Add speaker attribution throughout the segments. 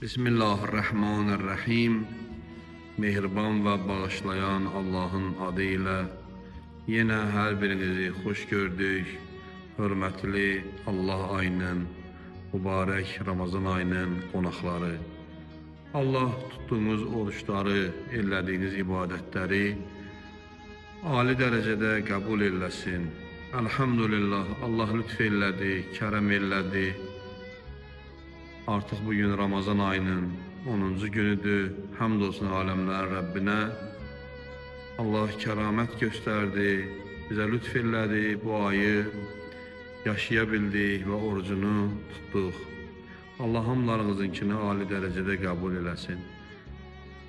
Speaker 1: Bismillahirrahmanirrahim. Mehriban və bağışlayan Allahın adı ilə yenə hər birinizi xoş gördük. Hörmətli Allah ayının, mübarək Ramazan ayının qonaqları. Allah tutduğunuz oruçları, elədiyiniz ibadətləri ali dərəcədə qəbul eləsin. Elhamdülillah, Allah lütf elədi, kərəm elədi. Artıq bugün Ramazan ayının 10-cu günüdür. Həmd olsun aləmlərin Rəbbinə. Allah kəramət göstərdi, bizə lütf elədi, bu ayı yaşaya bildik və orucunu tutduq. Allah hamılarınızınkini ali dərəcədə qəbul eləsin.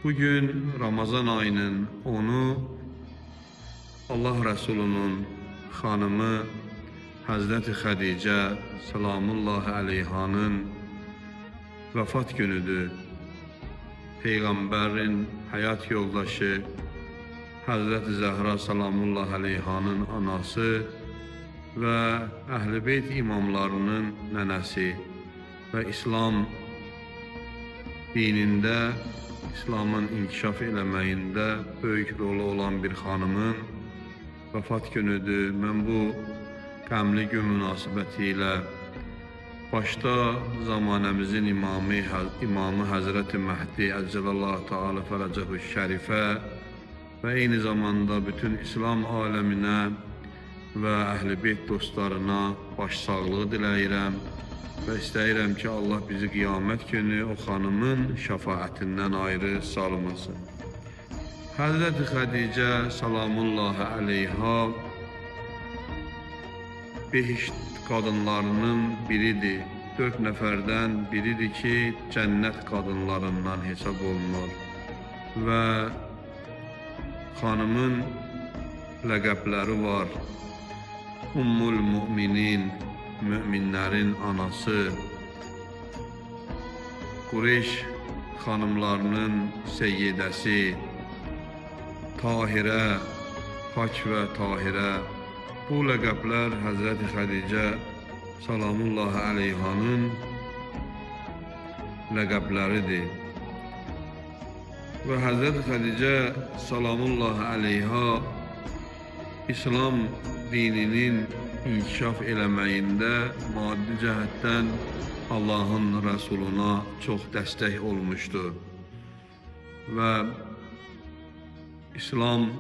Speaker 1: Bugün Ramazan ayının 10-u Allah Rəsulunun xanımı Həzrəti Xədicə salamullahi əleyhanın vəfat günüdür. Peyğəmbərin həyat yoldaşı Həzrəti Zəhra salamullahi əleyhanın anası və Əhl-i Beyt imamlarının nənəsi və İslam dinində, İslamın inkişaf eləməyində böyük rolu olan bir xanımın vəfat günüdür. Mən bu qəmli gün münasibəti ilə başda zamanəmizin imamı Həzrəti Məhdi Əcəlallahu Teala fərəcəhu şərifə və eyni zamanda bütün İslam aləminə və Əhl-i Beyt dostlarına başsağlığı diləyirəm və istəyirəm ki, Allah bizi qiyamət günü o xanımın şəfaətindən ayrı salmasın. Həzrəti Xədicə salamullahi əleyha behişt qadınlarının biridir. 4 nəfərdən biridir ki, cənnət qadınlarından hesab olunur. Və xanımın ləqəbləri var. Ummul Müminin, möminlərin anası, Qureyş xanımlarının seyyidəsi, Tahirə, pak və Tahirə. Bu ləqəblər Həzrəti Xədicə salamullahi əleyhanın ləqəbləridir. Və Həzrəti Xədicə salamullahi əleyha İslam dininin inkişaf eləməyində maddi cəhətdən Allahın Rəsuluna çox dəstək olmuşdu. Və İslam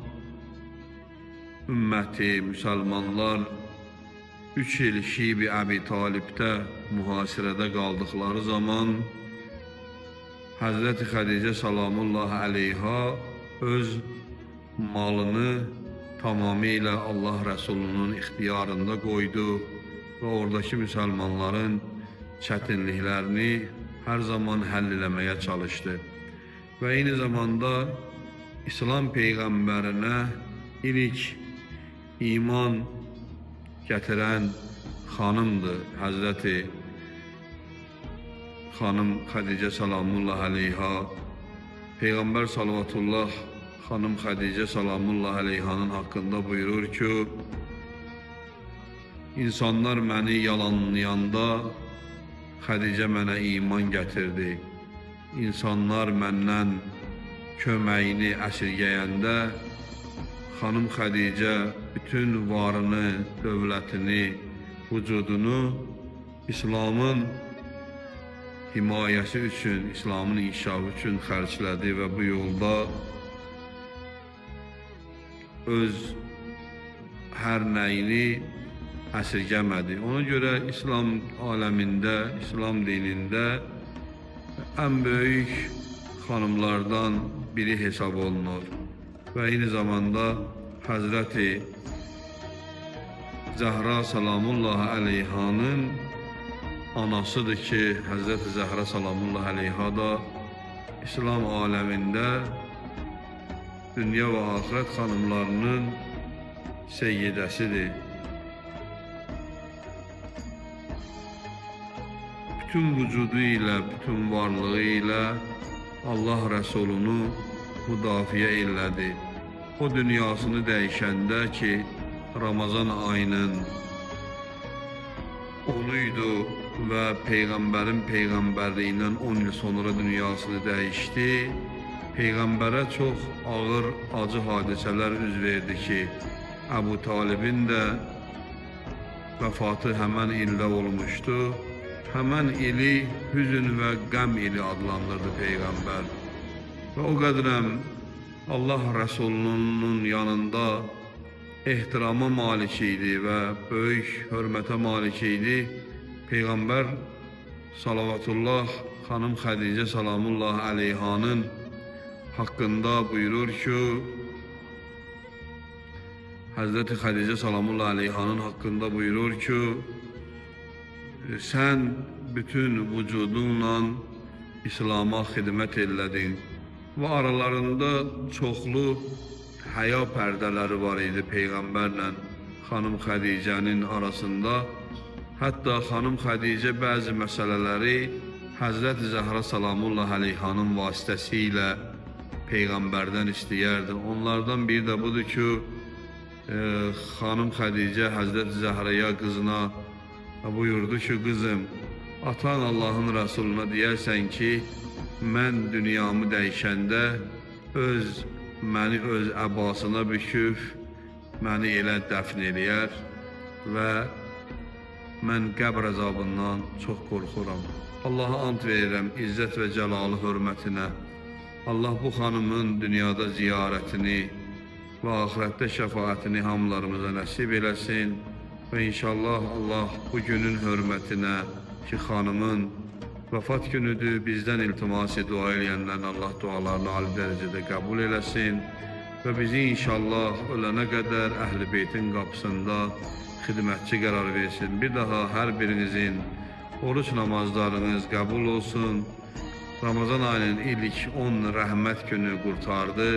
Speaker 1: ümməti, müsəlmanlar 3 il Şibi Əbi Talibdə mühasirədə qaldıqları zaman Həzrəti Xədicə salamullahi əleyha öz malını tamamilə Allah Rəsulunun ixtiyarında qoydu və oradakı müsəlmanların çətinliklərini hər zaman həll eləməyə çalışdı. Və eyni zamanda İslam peyğəmbərinə ilk iman gətirən xanımdır Həzrəti xanım Xədicə salamullah əleyha. Peyğəmbər salavatullah xanım Xədicə salamullah əleyhanın haqqında buyurur ki, insanlar məni yalanlayanda Xədicə mənə iman gətirdi. İnsanlar məndən köməyini əsirgəyəndə xanım Xədicə bütün varını, dövlətini, vücudunu İslamın himayəsi üçün, İslamın inkişafı üçün xərclədi və bu yolda öz hər nəyini əsirgəmədi. Ona görə İslam aləmində, İslam dinində ən böyük xanımlardan biri hesab olunur. Və eyni zamanda Həzrəti Zəhra salamullahi əleyhanın anasıdır ki, Həzrəti Zəhra salamullahi əleyha da İslam aləmində dünya və axirət xanımlarının seyyidəsidir. Bütün vücudu ilə, bütün varlığı ilə Allah Rəsulunu müdafiə elədi. O dünyasını dəyişəndə ki, Ramazan ayının 10-uydu, və Peyğəmbərin peyğəmbərliyindən 10 il sonra dünyasını dəyişdi. Peyğəmbərə çox ağır, acı hadisələr üz verdi ki, Əbu Talibin də vəfatı həmən ildə olmuşdu. Həmən ili hüzün və qəm ili adlandırdı Peyğəmbər. Və o qədərəm Allah Rəsulunun yanında ehtirama malik idi və böyük hörmətə malik idi. Peyğəmbər salavatullah xanım Xədicə salamullah əleyhanın haqqında buyurur ki, Həzrəti Xədicə salamullah əleyhanın haqqında buyurur ki, sən bütün vücudunla İslam'a xidmət elədin və aralarında çoxlu həya pərdələri var idi Peyğəmbərlə xanım Xədicənin arasında. Hətta xanım Xədicə bəzi məsələləri Həzrəti Zəhra salamullah əleyhanın vasitəsilə Peyğəmbərdən istəyərdi. Onlardan biri də budur ki, xanım Xədicə Həzrəti Zəhraya qızına buyurdu ki, qızım, atan Allahın Rəsuluna deyərsən ki, mən dünyamı dəyişəndə məni öz əbasına büküb, məni elə dəfn eləyər və mən qəbr əzabından çox qorxuram. Allaha ant verirəm izzət və cəlalı hörmətinə. Allah bu xanımın dünyada ziyarətini və axirətdə şəfaətini hamılarımıza nəsib eləsin və inşallah Allah bu günün hörmətinə ki, xanımın vəfat günüdür, bizdən iltimas dua eləyənlərin Allah dualarını ali dərəcədə qəbul eləsin və bizi inşallah ölənə qədər Əhl-i Beytin qapısında xidmətçi qərar versin. Bir daha hər birinizin oruç namazlarınız qəbul olsun. Ramazan ayının ilk 10 rəhmət günü qurtardı.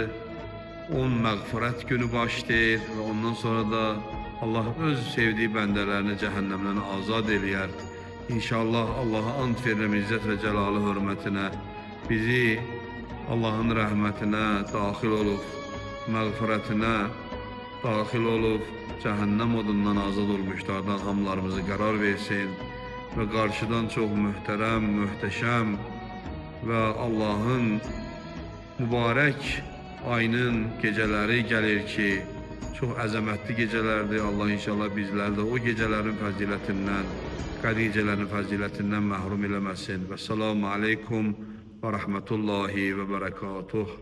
Speaker 1: 10 məğfirət günü başlayır və ondan sonra da Allah öz sevdiyi bəndələrini cəhənnəmdən azad eləyər. İnşallah Allaha ant verirəm izzət və cəlalı hörmətinə, bizi Allahın rəhmətinə daxil olub, məğfirətinə daxil olub, cəhənnəm odundan azad olmuşlardan hamılarımızı qərar versin və qarşıdan çox möhtərəm, möhtəşəm və Allahın mübarək ayının gecələri gəlir ki, çox əzəmətli gecələrdir. Allah inşallah bizləri də o gecələrin fəzilətindən, Qədir gecələrinin fəzilətindən məhrum eləməsin. Və salamu aleykum və rəhmətullahi və bərəkatuh.